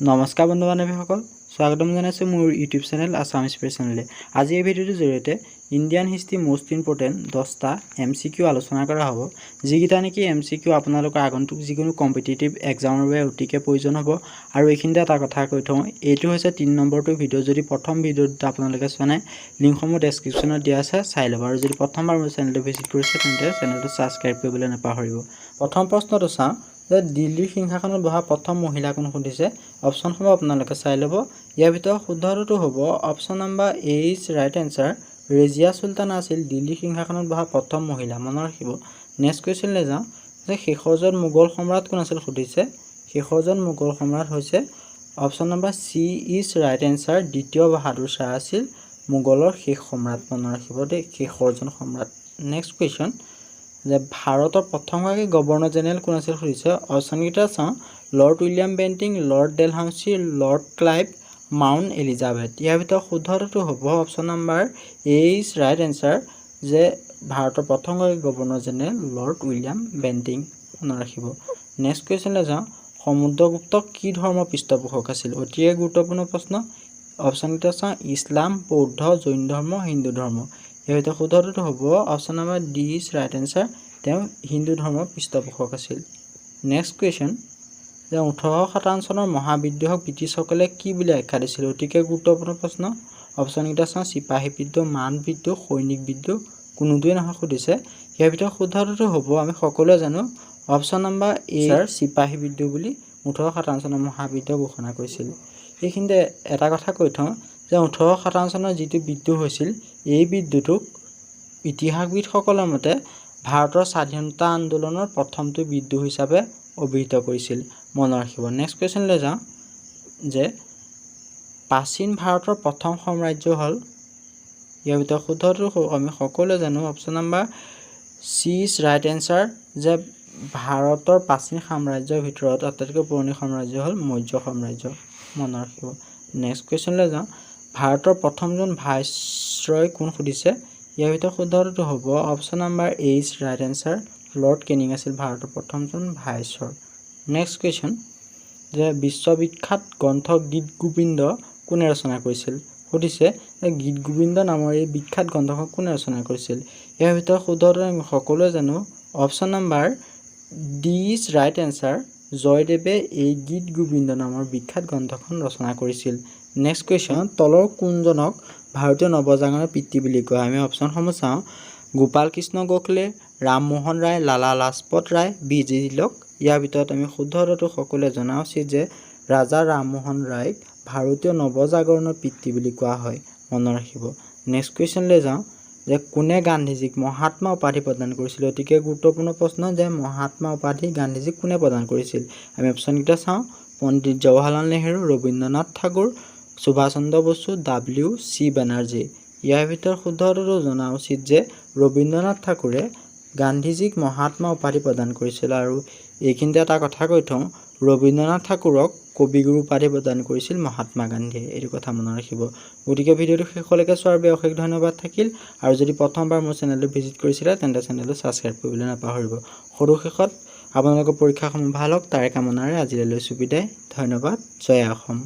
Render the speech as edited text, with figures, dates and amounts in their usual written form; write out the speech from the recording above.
নমস্কাৰ বন্ধু বান্ধৱীসকল, স্বাগতম জনাইছোঁ মোৰ ইউটিউব চেনেল আছাম ইনস্পিৰেশ্যনলৈ। আজি এই ভিডিঅ'টোৰ জৰিয়তে ইণ্ডিয়ান হিষ্ট্ৰী মষ্ট ইম্পৰ্টেণ্ট 10টা এমচিকিউ আলোচনা কৰা হ'ব, যিকেইটা নেকি এমচিকিউ আপোনালোকৰ আগন্তুক যিকোনো কম্পিটিটিভ এক্সামৰ বাবে অতিকে প্ৰয়োজন হ'ব। আৰু এইখিনিতে এটা কথা কৈ থওঁ, এইটো হৈছে 3 নম্বৰটো ভিডিঅ'। যদি প্ৰথম ভিডিঅ'টো আপোনালোকে চোৱা নাই, লিংকসমূহ ডেছক্ৰিপশ্যনত দিয়া আছে, চাই ল'ব। আৰু যদি প্ৰথমবাৰ মোৰ চেনেলটো ভিজিট কৰিছে, তেন্তে চেনেলটো ছাবস্ক্ৰাইব কৰিবলৈ নাপাহৰিব। প্ৰথম প্ৰশ্নটো চাওঁ যে দিল্লীৰ সিংহাসনত বহা প্ৰথম মহিলা কোন সুধিছে। অপশ্যনসমূহ আপোনালোকে চাই ল'ব। ইয়াৰ ভিতৰত শুদ্ধটো হ'ব option number A is right answer। Razia Sultana আছিল দিল্লীৰ সিংহাসনত বহা প্ৰথম মহিলা, মনত ৰাখিব। নেক্সট কুৱেশ্যনলৈ যাওঁ যে শেষৰজন মোগল সম্ৰাট কোন আছিল সুধিছে। শেষৰজন মোগল সম্ৰাট হৈছে option number C is right answer। দ্বিতীয় বাহাদুৰ শ্বাহ আছিল মোগলৰ শেষ সম্ৰাট, মনত ৰাখিব দেই, শেষৰজন সম্ৰাট। নেক্সট কুৱেশ্যন যে ভাৰতৰ প্ৰথমগৰাকী গভৰ্ণৰ জেনেৰেল কোন আছিল সুধিছে। অপশ্যনকেইটা চাওঁ: lord William Bentinck, lord Dalhousie, lord Clive, mount Elizabeth. ইয়াৰ ভিতৰত শুদ্ধটো হ'ব option number A is right answer যে ভাৰতৰ প্ৰথমগৰাকী governor general lord William Bentinck, মনত ৰাখিব। নেক্সট কুৱেশ্যনলৈ যাওঁ। সমুদ্ৰগুপ্ত কি ধৰ্মৰ পৃষ্ঠপোষক আছিল? অতিকে গুৰুত্বপূৰ্ণ প্ৰশ্ন। অপশ্যনকেইটা চাওঁ: ইছলাম, বৌদ্ধ, জৈন ধৰ্ম, হিন্দু ধৰ্ম। ইয়াৰ ভিতৰত শুদ্ধটো হ'ব option number D is right answer। তেওঁ হিন্দু ধৰ্মৰ পৃষ্ঠপোষক আছিল। নেক্সট কুৱেশ্যন যে 1857 চনৰ মহাবিদ্ৰোহক ব্ৰিটিছসকলে কি বুলি আখ্যা দিছিল? অতিকে গুৰুত্বপূৰ্ণ প্ৰশ্ন। অপশ্যনকেইটা চাওঁ: চিপাহী বিদ্ৰোহ, মান বিদ্ৰোহ, সৈনিক বিদ্ৰোহ, কোনোটোৱেই নহয় সুধিছে। ইয়াৰ ভিতৰত শুদ্ধটো হ'ব, আমি সকলোৱে জানো, অপশ্যন নম্বৰ এ, চিপাহী বিদ্ৰোহ বুলি 1857 চনৰ মহাবিদ্ৰোহ ঘোষণা কৰিছিল। এইখিনিতে এটা কথা কৈ থওঁ যে 1857 চনৰ যিটো বিদ্ৰোহ হৈছিল, এই বিদ্ৰোহটোক ইতিহাসবিদসকলৰ মতে ভাৰতৰ স্বাধীনতা আন্দোলনৰ প্ৰথমটো বিদ্ৰোহ হিচাপে অভিহিত কৰিছিল, মনত ৰাখিব। নেক্সট কুৱেশ্যনলৈ যাওঁ যে প্ৰাচীন ভাৰতৰ প্ৰথম সাম্ৰাজ্য হ'ল। ইয়াৰ ভিতৰত শুদ্ধটো আমি সকলোৱে জানো, option number C is right answer যে ভাৰতৰ প্ৰাচীন সাম্ৰাজ্যৰ ভিতৰত আটাইতকৈ পুৰণি সাম্ৰাজ্য হ'ল মৌৰ্য সাম্ৰাজ্য, মনত ৰাখিব। নেক্সট কুৱেশ্যনলৈ যাওঁ। ভাৰতৰ প্ৰথমজন ভাইচৰয় কোন সুধিছে। ইয়াৰ ভিতৰত শুদ্ধটো হ'ব option number A is right answer। Lord Canning আছিল ভাৰতৰ প্ৰথমজন ভাইচৰয়। নেক্সট কুৱেশ্যন যে বিশ্ববিখ্যাত গ্ৰন্থ গীত গোবিন্দ কোনে ৰচনা কৰিছিল সুধিছে। গীত গোবিন্দ নামৰ এই বিখ্যাত গ্ৰন্থখন কোনে ৰচনা কৰিছিল? ইয়াৰ ভিতৰত শুদ্ধটো আমি সকলোৱে জানো, option number D is right answer। জয়দেৱে এই গীত গোবিন্দ নামৰ বিখ্যাত গ্ৰন্থখন ৰচনা কৰিছিল। নেক্সট কুৱেশ্যন, তলৰ কোনজনক ভাৰতীয় নৱজাগৰণৰ পিতৃ বুলি কোৱা হয়? আমি অপশ্যনসমূহ চাওঁ: গোপাল কৃষ্ণ গোখলে, ৰামমোহন ৰায়, লালা লাজপত ৰায়, বি জি তিলক। ইয়াৰ ভিতৰত আমি শুদ্ধ উত্তৰটো সকলোৱে জনা উচিত যে ৰাজা ৰামমোহন ৰায়ক ভাৰতীয় নৱজাগৰণৰ পিতৃ বুলি কোৱা হয়, মনত ৰাখিব। নেক্সট কুৱেশ্যনলৈ যাওঁ যে কোনে গান্ধীজীক মহাত্মা উপাধি প্ৰদান কৰিছিল? অতিকে গুৰুত্বপূৰ্ণ প্ৰশ্ন যে মহাত্মা উপাধি গান্ধীজীক কোনে প্ৰদান কৰিছিল? আমি অপশ্যনকেইটা চাওঁ: পণ্ডিত জৱাহৰলাল নেহেৰু, ৰবীন্দ্ৰনাথ ঠাকুৰ, সুভাষ চন্দ্ৰ বসু, ডাব্লিউ চি বেনাৰ্জী। ইয়াৰ ভিতৰত শুদ্ধ উত্তৰটো জনা উচিত যে ৰবীন্দ্ৰনাথ ঠাকুৰে গান্ধীজীক মহাত্মা উপাধি প্ৰদান কৰিছিল। আৰু এইখিনিতে এটা কথা কৈ থওঁ, ৰবীন্দ্ৰনাথ ঠাকুৰক কবিগুৰু উপাধি প্ৰদান কৰিছিল মহাত্মা গান্ধীয়ে, এইটো কথা মনত ৰাখিব। গতিকে ভিডিঅ'টো শেষলৈকে চোৱাৰ বাবে অশেষ ধন্যবাদ থাকিল। আৰু যদি প্ৰথমবাৰ মোৰ চেনেলটো ভিজিট কৰিছিলে, তেন্তে চেনেলটো ছাবস্ক্ৰাইব কৰিবলৈ নাপাহৰিব। সৰু শেষত আপোনালোকৰ পৰীক্ষাসমূহ ভাল হওক, তাৰে কামনাৰে আজিলৈ লৈছোঁ বিদায়। ধন্যবাদ। জয় অসম।